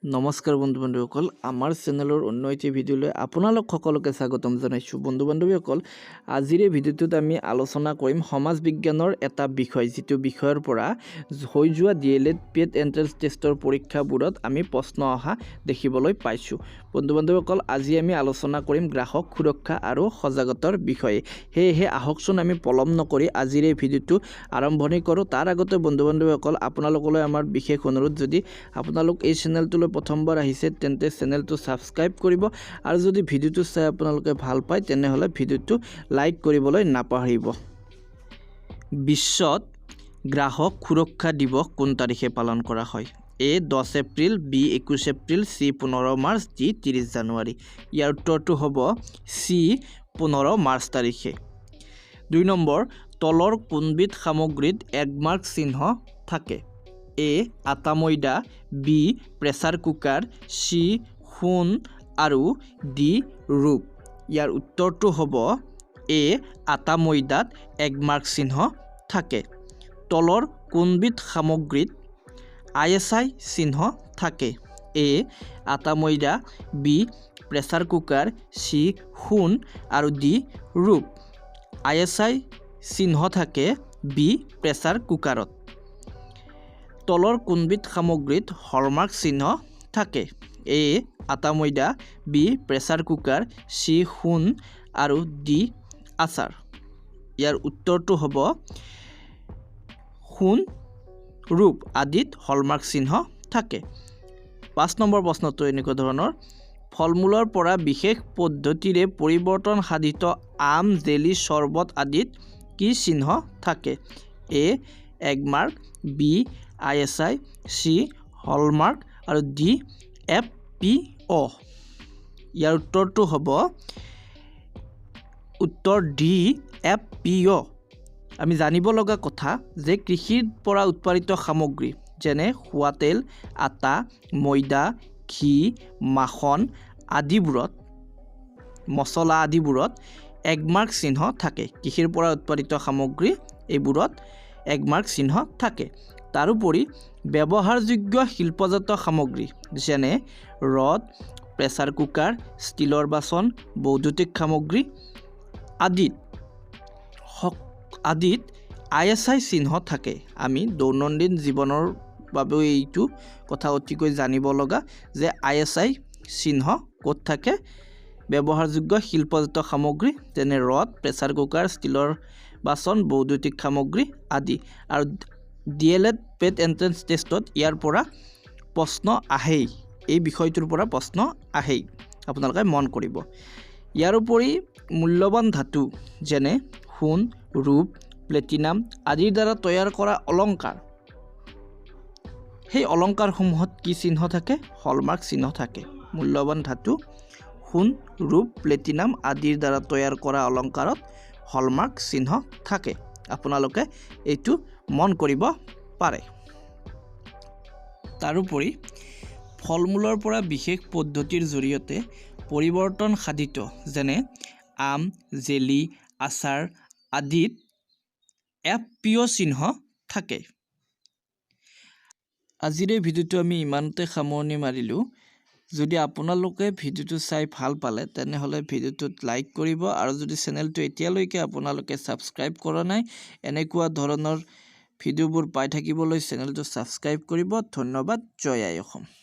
নমস্কাৰ বন্ধু বান্ধৱীসকল, আমাৰ চেনেলৰ অন্য এটি ভিডিঅ'লৈ আপোনালোক সকলোকে স্বাগতম জনাইছোঁ। বন্ধু বান্ধৱীসকল, আজিৰ এই ভিডিঅ'টোত আমি আলোচনা কৰিম সমাজ বিজ্ঞানৰ এটা বিষয়, যিটো বিষয়ৰ পৰা হৈ যোৱা D El Ed P Ed entrance টেষ্টৰ পৰীক্ষাবোৰত আমি প্ৰশ্ন অহা দেখিবলৈ পাইছোঁ। বন্ধু বান্ধৱীসকল, আজি আমি আলোচনা কৰিম গ্ৰাহক সুৰক্ষা আৰু সজাগতাৰ বিষয়ে। সেয়েহে আহকচোন, আমি পলম নকৰি আজিৰ এই ভিডিঅ'টো আৰম্ভণি কৰোঁ। তাৰ আগতে বন্ধু বান্ধৱীসকল, আপোনালোকলৈ আমাৰ বিশেষ অনুৰোধ, যদি আপোনালোক এই চেনেলটোলৈ প্ৰথমবাৰ আহিছে তেন্তে চেনেলটো ছাবস্ক্ৰাইব কৰিব আৰু যদি ভিডিঅ'টো চাই আপোনালোকে ভাল পায় তেনেহ'লে ভিডিঅ'টো লাইক কৰিবলৈ নাপাহৰিব। বিশ্বত গ্ৰাহক সুৰক্ষা দিৱস কোন তাৰিখে পালন কৰা হয়? A 10 April, B 21 April, C 15 March, D 30 January. ইয়াৰ উত্তৰটো হ'ব চি 15 মাৰ্চ তাৰিখে। 2 নম্বৰ, তলৰ কোনবিধ সামগ্ৰীত এগমাৰ্ক চিহ্ন থাকে? এ আটা ময়দা, বি প্ৰেছাৰ কুকাৰ, চি সোণ আৰু ডি ৰূপ। ইয়াৰ উত্তৰটো হ'ব এ আটা ময়দাত এগমাৰ্ক চিহ্ন থাকে। তলৰ কোনবিধ সামগ্ৰীত ISI চিহ্ন থাকে? এ আটা ময়দা, বি প্ৰেছাৰ কুকাৰ, চি সোণ আৰু ডি ৰূপ। ISI চিহ্ন থাকে বি প্ৰেছাৰ কুকাৰত। তলৰ কোনবিধ সামগ্ৰীত হলমাৰ্ক চিহ্ন থাকে? এ আটা ময়দা, বি প্ৰেছাৰ কুকাৰ, চি সোণ আৰু ডি আচাৰ। ইয়াৰ উত্তৰটো হ'ব সোণ, ৰূপ আদিত হলমাৰ্ক চিহ্ন থাকে। 5 নম্বৰ প্ৰশ্নটো এনেকুৱা ধৰণৰ, ফল মূলৰ পৰা বিশেষ পদ্ধতিৰে পৰিৱৰ্তন সাধিত আম, জেলি, চৰ্বত আদিত কি চিহ্ন থাকে? A Agmark, B ISI, C hallmark আৰু ডি এফপিঅ'। ইয়াৰ উত্তৰটো হ'ব উত্তৰ ডি এফপিঅ'। আমি জানিব লগা কথা যে কৃষিৰ পৰা উৎপাদিত সামগ্ৰী যেনে খোৱা তেল, আটা, ময়দা, ঘি, মাখন আদিবোৰত, মছলা আদিবোৰত এগমাৰ্ক চিহ্ন থাকে। কৃষিৰ পৰা উৎপাদিত সামগ্ৰী এইবোৰত এগমাৰ্ক চিহ্ন থাকে। তাৰোপৰি ব্যৱহাৰযোগ্য শিল্পজাত সামগ্ৰী যেনে ৰড, প্ৰেছাৰ কুকাৰ, ষ্টীলৰ বাচন, বৈদ্যুতিক সামগ্ৰী আদিত ISI চিহ্ন থাকে। আমি দৈনন্দিন জীৱনৰ বাবেও এইটো কথা অতিকৈ জানিব লগা যে ISI চিহ্ন ক'ত থাকে। ব্যৱহাৰযোগ্য শিল্পজাত সামগ্ৰী যেনে ৰড, প্ৰেছাৰ কুকাৰ, ষ্টীলৰ বাচন, বৈদ্যুতিক সামগ্ৰী আদি। আৰু D El Ed P Ed entrance টেষ্টত ইয়াৰ পৰা প্ৰশ্ন আহেই, এই বিষয়টোৰ পৰা প্ৰশ্ন আহেই, আপোনালোকে মন কৰিব। ইয়াৰ উপৰি মূল্যৱান ধাতু যেনে সোণ, ৰূপ, প্লেটিনাম আদিৰ দ্বাৰা তৈয়াৰ কৰা অলংকাৰ, সেই অলংকাৰসমূহত কি চিহ্ন থাকে? হলমাৰ্ক চিহ্ন থাকে। মূল্যৱান ধাতু সোণ, ৰূপ, প্লেটিনাম আদিৰ দ্বাৰা তৈয়াৰ কৰা অলংকাৰত হলমাৰ্ক চিহ্ন থাকে। আপোনালোকে এইটো মন কৰিব পাৰে। তাৰোপৰি ফল মূলৰ পৰা বিশেষ পদ্ধতিৰ জৰিয়তে পৰিৱৰ্তন সাধিত যেনে আম, জেলি, আচাৰ আদিত এফপিঅ' চিহ্ন থাকে। আজিৰ এই ভিডিঅ'টো আমি ইমানতে সামৰণি মাৰিলোঁ। যদি আপোনালোকে ভিডিঅ'টো চাই ভাল পালে তেনেহ'লে ভিডিঅ'টোত লাইক কৰিব আৰু যদি চেনেলটো এতিয়ালৈকে আপোনালোকে ছাবস্ক্ৰাইব কৰা নাই, এনেকুৱা ধৰণৰ ভিডিঅ'বোৰ পাই থাকিবলৈ চেনেলটো ছাবস্ক্ৰাইব কৰিব। ধন্যবাদ। জয় আই অসম।